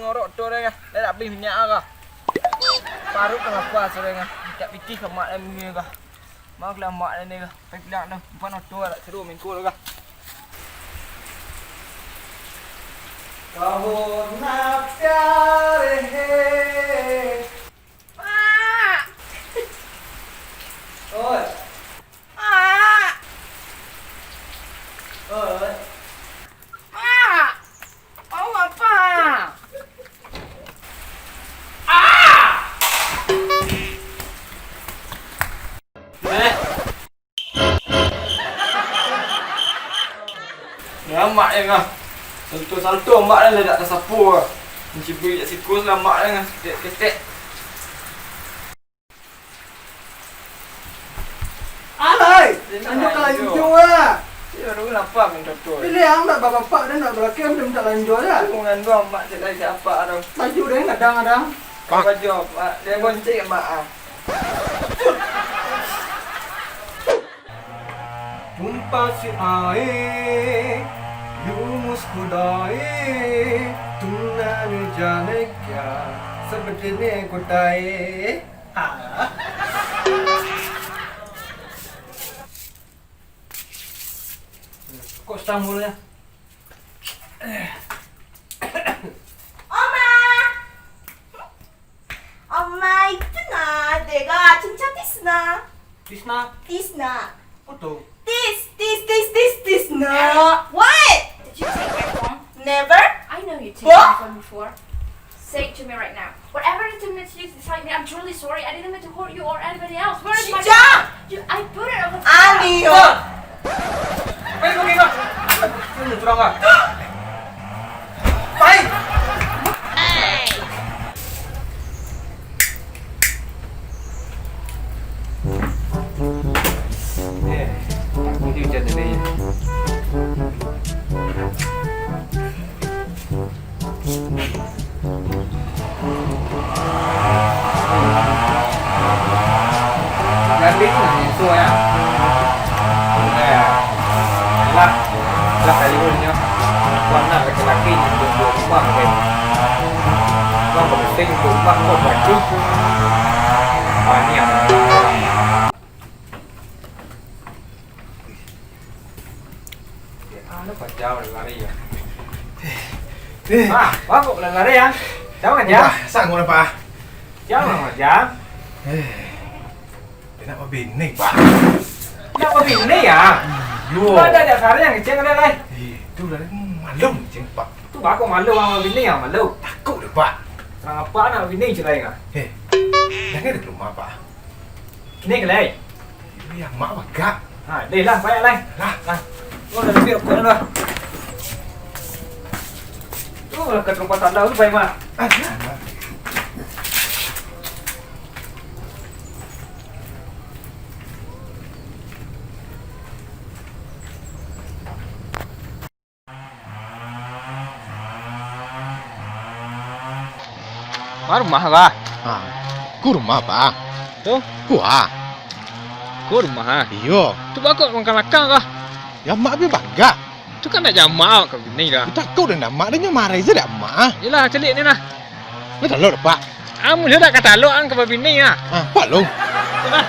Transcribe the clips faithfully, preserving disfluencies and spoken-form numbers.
Ngorok tu deh, dah tak beli minyak ah. Paruik ka lapeh sudah ah. Tak pitih ka mak dah minyak ah. Mak lah mak dah ni ah. Pai pulang dah. Umpan oto dak seru minggu tu ah. Kaho na pyare hai. Mak! Oi. Mak! Oi. Mak! Mau apa? Ah! Eh. Ni amak je ngah. Salto-salto amak dah lah dak tasapo ah. Mancibui jak siko lah amak je ngah. Ketek-ketek. Alai, anjo ka lanjo lah. Iyo, dulu lapar minta tu. Pilih ang nak bapak dan nak balakang, minta lanjo lah. Aku ngandung amak cek lai siapa tu. Baju deh, kadang-kadang. Baju amak, dia bonceng amak ah. Tumpah si ae, lumus kudai, tunani janek ya, sebetulnya kudai. Ah. Kok stang mulutnya? Oma! Oma, itu na, dega, cinca tisna. Tisna? Tisna. Apa tu? Tis, tis, tis, tis, tisna. Eh. What? Did you take my phone? Never. I know you took my phone before. Say it to me right now. Whatever the two minutes you decide me, I'm truly sorry. I didn't mean to hurt you or anybody else. Where is my phone? Cinca! You, I put it on the floor. Ani, yo. Pai, pai, pai, pai. Pai. Eh, mungkin hujan tadi. Jadi tu nak nyusu ya. Ya. Lah, lah kayu nyo. Aku anak laki-laki di rumah kan. Bang penting rumah kau baju. Banyak. Anu pajam lari ya. Eh. Ah, bapak lari ya. Jangan ya. Wah, sanggup apa? Jangan aja. Eh. Dia nak babini, Pak. Nak babini ya? Iyo. Ada aja sehari yang kecil ada lah. Eh, itu lah malu cing, Pak. Tu bapak malu orang babini ya malu. Takut deh, Pak. Orang apa nak babini cerai kah? Eh. Jangan di rumah, Pak. Kini ke lai? Iyo, mak bagak. Ha, deh lah, payah lai. Lah. Lah. Oh, dah lebih rokok dah. Tu lah kat rumah tanda tu, pai, Mak. Ah, ya. Ma rumah, Bah? Ha, ko rumah, Bah. Tu? Ko, ah. Ko rumah, ah? Iyo. Tu baa kok langkah-langkah, Bah? Ya, mak bi bagak. Tu kan dak jamak ka bini dah. Takut dah mak, dah nyo marai se dak mak, ah. Yelah, caliak ni lah. Lah, talok dah, Pak. Amun dah dak ka talok, ang ka babini, ah. Ah, Pak lo. Yelah.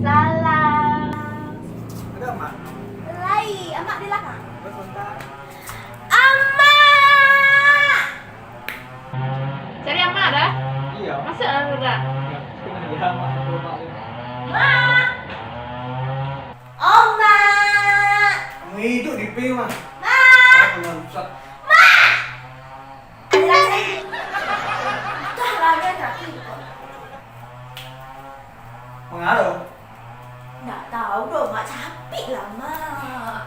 Salam. Lai, amak di lakang. Amak! Cari amak dah? Iyo. Masuk dalam dulu dah. Iyo, amak. Mak! Oma! Kamu hidup di P, Mak. Mak! Aku nggak rusak. Mak! Ada rasa itu. Entah lah, dia kaki kok. Pengaruh? Ndak tahu doh, Mak. Capek lah, Mak.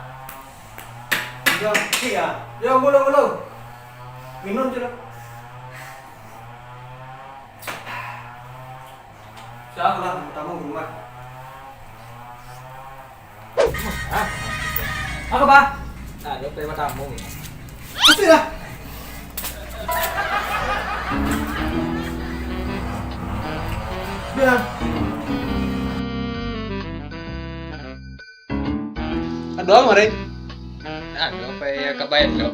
Yo, cik ah. Yo, gulu, gulu. Minum je lah. Dah lah, tamu rumah. Hah? Apa, Bah? Nah, dia pergi tamu ni. Pasti lah. Biar. Ado urang kamari? Ado, pai ka baik tu.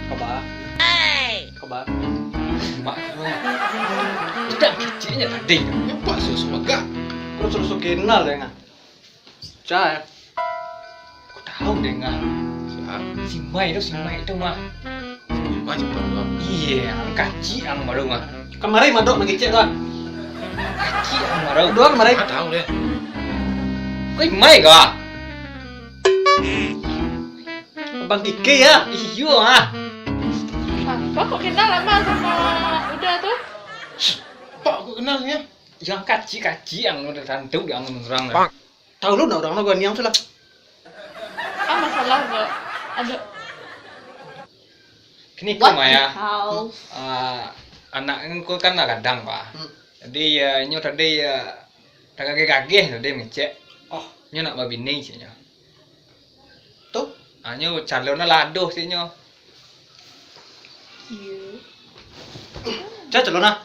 Kaba. Kaba. Mak tu. Tidak kecilnya tadi. Nampak susu megah. Terus-terus kenal deh, ngah. Cah, eh. Aku tahu deh, ngah. Sia? Si Mai tu, si Mai tu, mah. Mai cepat tu. Iya, ang kacik ang baru, mah. Kamari madok mangecek tu, ah. Kacik ang baru. Duo kamari. Ah, tahu deh. Kau Mai kah? Abang Kike ya? Iyo, ah. Ah, kau kok kenal lama sama Uda tu? Pak, kok kenal ya? Yang kacik-kacik yang udah tantu yang orang. Tahu lu nak orang nak niang tu lah. Ah, masalah kok. Aduh. Kini ko Maya. Ah, anak ko kan lah gadang, Pak. Hmm. Jadi, ya, inyo tadi, ya, dah gageh-gageh tadi mangecek. Oh. Inyo nak babini, ceknyo. Tu? Ah, nyo calon lah ladoh, ceknyo. Iyo. Cah calon lah.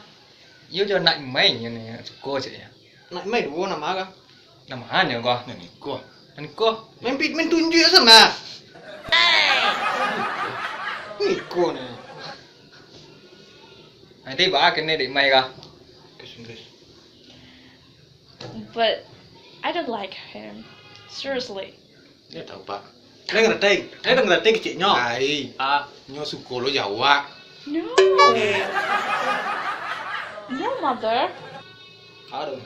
Iyo, jo anak Imai nyo ni, suko, ceknyo. Anak Imai duo, nama kah? Nama nyo kah? Nan iko. Nan iko. Main pit, main tunjuk sana. Iko ni. Nanti bah kene dek Imai kah? Inggris, Inggris. But I don't like him. Seriously. Dia tahu, Pak. Dia ngerti. Dia ngerti keciknyo. Ai. Ah. Nyo suko lo jawak. No. No, mother. Aduh.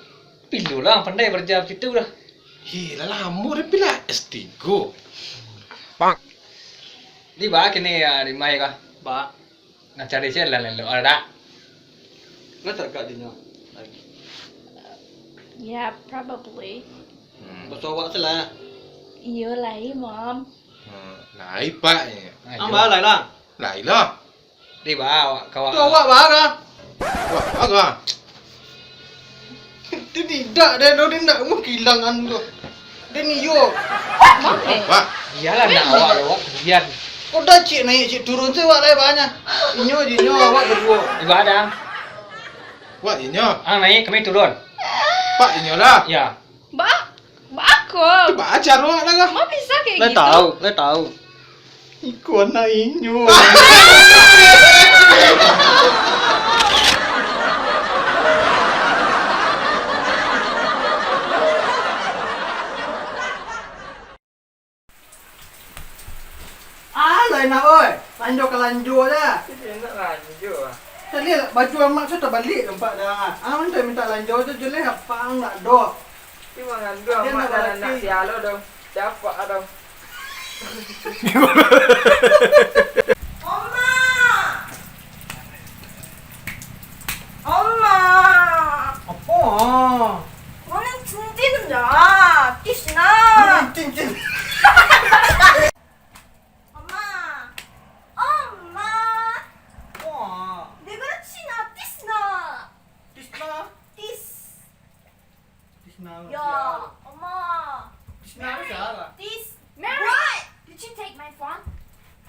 Pilo lah pandai baraja situ dah. Hei, lah lamo dah pila S tigo. Pak. Di ba kini ya, di mai kah? Ba. Nak cari cewek lah lalu, ada tak? Nggak tergak dinyo lagi. Yeah, probably. Hmm. Basowak se lah. Iyo lai, Mom. Hmm, lai, Pak, ya. Ayo. Ang ba lai lah. Lai lah. Di ba awak, kawak. Tu awak ba lah. Wah, ba lah. Dia tidak, dia, dia tidak mau kehilangan tu. Dia ni yo. Mama. Wah. Iyalah, nak awak lewat kemudian. Kau dah cik naik, cik turun, saya awak lai banyak. Inyo, inyo, awak berdua. Di ba ada. Wah, inyo. Ang naik, kami turun. Pak, inyo lah. Ya. Ba, ba ako. Ba ajar awak lah kah? Ma bisa kayak gitu? Lai tahu, lai tahu. Iko anak inyo. Alah, enak, oi. Lanjo ka lanjo ja. Iyo, nak lanjo, ah. Tadi baju amak tu tabaliak nampak dah. Ah, minta, minta lanjo tu je leh, apa ang nak doh. Ti mangandung amak dan anak si Alo dong. Siapa dong? Oma! Oma! Apa? Mana cincin dah? Tisna. Mana cincin? Oma! Oma! Apa? Dia kata Cina, Tisna. Tisna? Tis. Tisna, ya, siapa? Oma. Tisna, hey, siapa? Tis. Mary! What? Did you take my phone?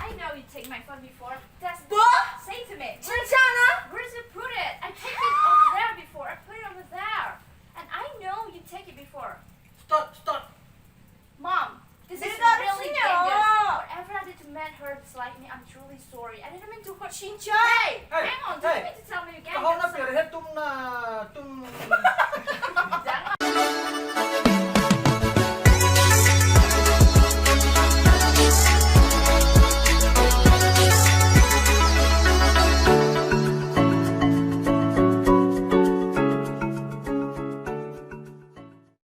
I know you take my phone before. Just, duh, say to me. Cincin, ah? Where did you put it? I take it over there before. I put it over there. And I know you take it before. Stop, stop. Mom, this is really dangerous. Whatever I did to men hurts like me, I'm truly sorry. I didn't mean to hurt. Cincin. Hey, hey, hang on, do you mean to tell me you gang up something? Kahau na pirhe tum na, tum.